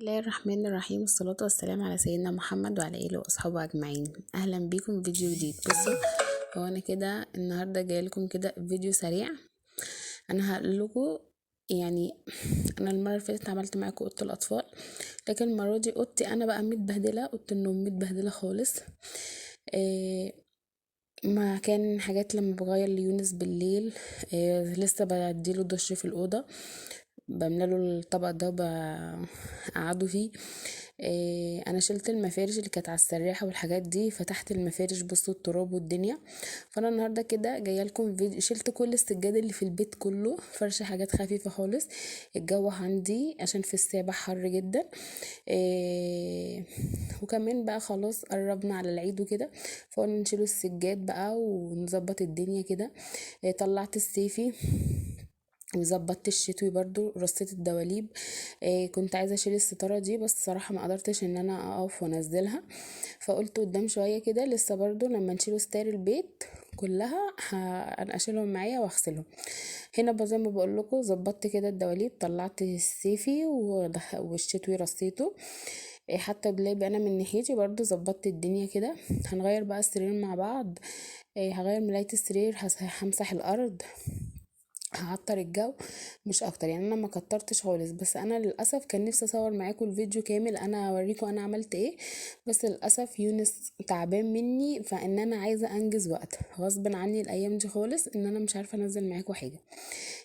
الله الرحمن الرحيم، والصلاة والسلام على سيدنا محمد وعلى آله وأصحابه أجمعين. أهلا بيكم في فيديو جديد. بصوا، هو أنا كده النهاردة جاية لكم كده فيديو سريع. أنا هقول لكم أنا المرة اللي فاتت عملت معاكم أوضة الأطفال، لكن المرة دي أوضتي أنا بقى متبهدلة، أوضة النوم متبهدلة خالص. ما كان حاجات لما بغير ليونس بالليل، لسه بديله دش في الأوضة، بملاله الطبق ده وبقعده فيه. انا شلت المفارش اللي كانت على السراحه والحاجات دي، فتحت المفارش بصوا التراب والدنيا. فانا النهارده كده جاية لكم فيديو، شلت كل السجاد اللي في البيت كله، فرشه حاجات خفيفة خالص. الجو عندي عشان في السابع حر جدا، وكمان بقى خلاص قربنا على العيد وكده، فقلنا نشيل السجاد بقى ونظبط الدنيا كده. طلعت الصيفي وظبطت الشتوي برضو، رصيت الدواليب. كنت عايزه اشيل الستارة دي بس صراحة ما قدرتش ان انا اقف وانزلها، فقلت قدام شوية كده لسه برضو لما نشيل ستار البيت كلها انا اشيلهم معايا واغسلهم. هنا زي ما بقول لكم ظبطت كده الدواليب، طلعت الصيفي والشتوي رصيته. حتى دولابي انا من ناحيتي برضو ظبطت الدنيا كده. هنغير بقى السرير مع بعض، هغير ملاية السرير، همسح الارض، هعطر الجو مش اكتر. انا ما كترتش خالص، بس انا للاسف كان نفسي اصور معاكم الفيديو كامل، انا اوريكم انا عملت ايه، بس للاسف يونس تعبان مني، فان انا عايزه انجز وقت غصب عني الايام دي خالص، ان انا مش عارفه انزل معاكم حاجة.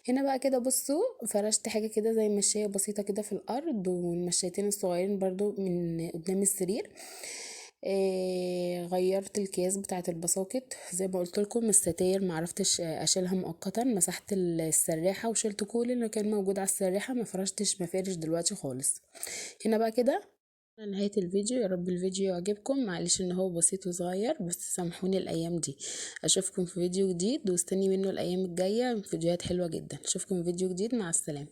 هنا بقى كده بصوا فرشت حاجة كده زي مشايه بسيطة كده في الارض، والمشايتين الصغيرين برضو من قدام السرير. غيرت الكياس بتاعه البساقط زي ما قلت لكم. الستاير ما عرفتش اشيلها مؤقتا، مسحت السراحه وشلت كل اللي كان موجود على السراحه، ما فرشتش مفارش دلوقتي خالص. هنا بقى كده نهاية الفيديو، يا رب الفيديو يعجبكم. معلش ان هو بسيط وصغير بس سامحوني الايام دي. اشوفكم في فيديو جديد، واستني منه الايام الجاية فيديوهات حلوة جدا. اشوفكم في فيديو جديد، مع السلامة.